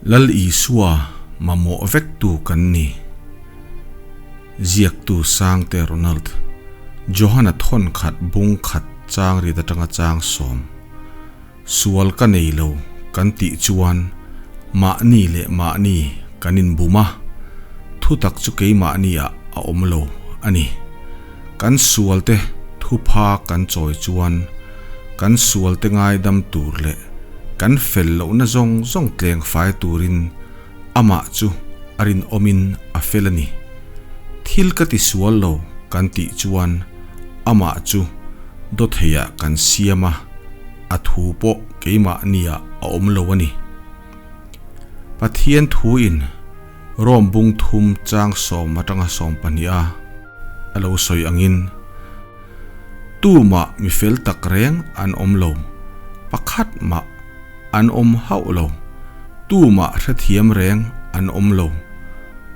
Lal Isua mamawh vektu kan ni. Ziaktu Sangte Ronald, Johana thawn khat bung khat chang rit atanga chang sawm. Sual ka nei lo kan tih chuan mahni leh mahni kan inbum a, thutak chu keimahni ah a awm lo a ni. Kan sualte thupha kan chawi chuan kan sualte ngaidam tur leh kan fel lohna zawng zawng tleng fai turin amah chu a rinawmin a fel a ni. Thil ka ti sual lo kan tih chuan amah chu dawtheiah kan siam a, a thu pawh keimahniah a awm lo a ni. Pathian thuin Rom bung thum chang sawm atanga 12 a a lo sawi angin, Tumah mi fel tak reng an awm lo, pakhat mah an awm hauh lo, tumah hrethiam reng an awm lo,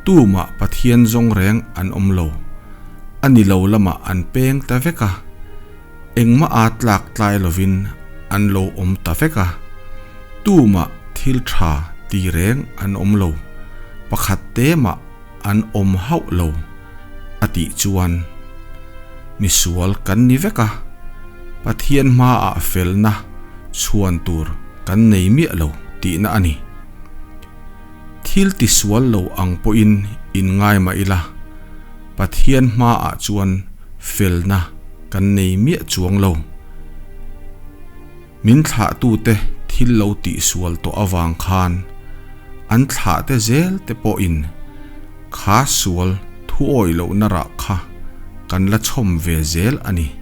tumah Pathian zawng reng an awm lo, a ni lo lamah an peng ta vek a, engmah a tlak tlai lovin an lo awm ta vek a, tumah thil tha ti reng an awm lo, pakhat te mah an awm hauh lo a tih chuan misual kan ni vek a, Pathian hmaah felna chhuan tur kan nei miah lo tihna a ni. Thil tisual lo ang pawhin in ngai mah ila, Pathian hmaah chuan felna kan nei miah chuang lo. Min thlahtute thil lo tihsual tawh avang khan an thlahte zel te pawhin kha sual thuawih lohna rah kha kan la chhawm ve zel a ni.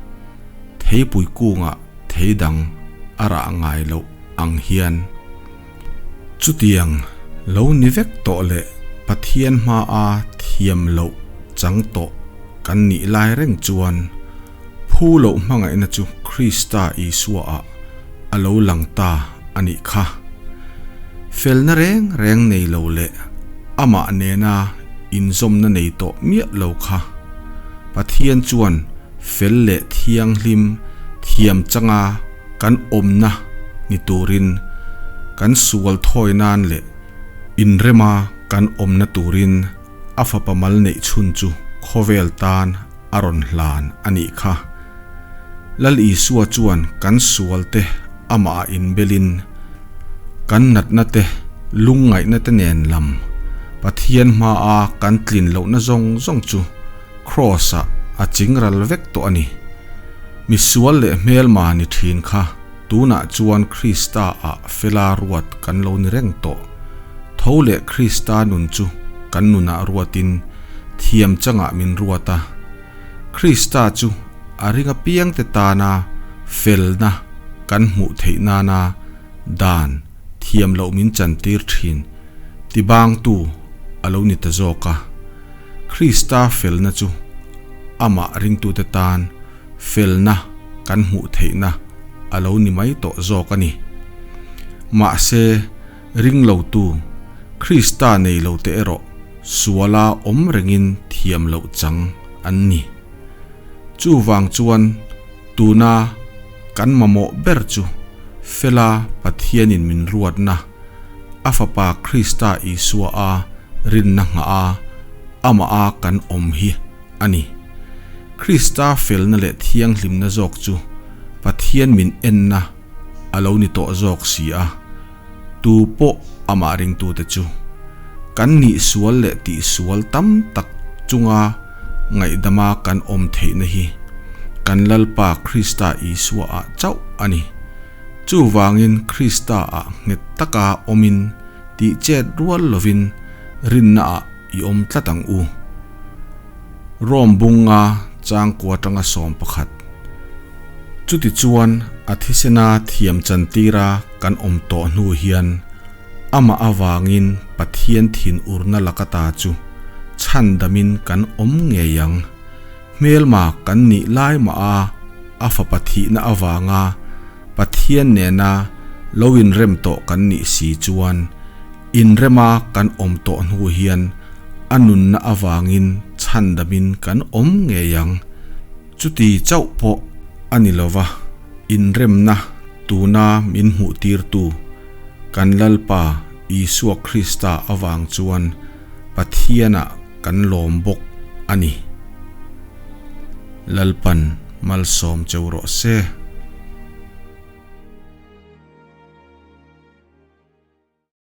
Theipui kungah thei dang a rah ngai loh ang hian. Chutiang lo ni vek tawh leh Pathian hmaa thiam loh chang tawh kan nih lai reng chuan phu loh hmangaihna chu Krista Isuaah a lo lang ta a nih kha. Felna reng reng nei lo leh amah nena inzawmna nei tawh miah lo kha Pathian chuan fel leh thianghlim thiam changa kan awmna ni turin kan sual thawi nan leh inrema kan awmna turin a fapa mal neih chhun chu khawvel tan a rawn hlan a nih kha. Lal Isua chuan kan sual te amah inbelin kan natna te lungngaihna te nen lam Pathian hmaa kan tlin lohna zawng zawng chu Kraws-ah a chingral vek tawh a ni. Misual leh hmelma ni thin kha tunah chuan Krista-ah fela ruat kan lo ni reng tawh. Tho leh Krista nun chu kan nunah ruatin thiam changah min ruat a. Krista chu a ring apiangte tana felna kan hmuh theih nana dan thiam loh min chantir thin tibangtu a lo ni ta zawk a. Krista felna chu amah ringtute tan felna kan hmuh theihna a lo ni mai tawh zawk a ni. Mahse, ring lotu, Krista nei lote erawh suala awm rengin thiam loh chang an ni. Chuvang chuan tuna kan mamawh ber chu fela Pathianin min ruatna, a Fapa Krista Isua a rinna nghah a, amah a kan awm hi a ni. Krista felna leh thianghlimna zawk chu Pathian min enna a lo ni tawh zawk si a, tu pawh amah ringtute chu kan nih sual leh tihsual tam tak chunga ngaihdama kan awm theihna hi kan Lalpa Krista Isua ah chauh a ni. Chuvangin Krista-ah nghet taka awmin tih chet rual lovin rinnaah i awm tlat ang u. Rome bunga changkua atanga 11. Chutichuan a thisena thiam chantira kan awm tawh hnu hian amah avangin Pathian thin urna laka ta chu chhandamin kan awm ngei ang. Hmelma kan nih lai mah a, a fapa thihna avanga Pathian nena lo inrem tawh kan nih si chuan inrema kan awm tawh hnu hian a nunna avangin chhandamin kan awm ngei ang. Chuti chauh pawh a ni lova, inremna tuna min hmuhtirtu kan Lalpa. Isua Krista avang chuan Pathianah kan lawm bawk a ni. Lalpan malsawm cheu rawh se.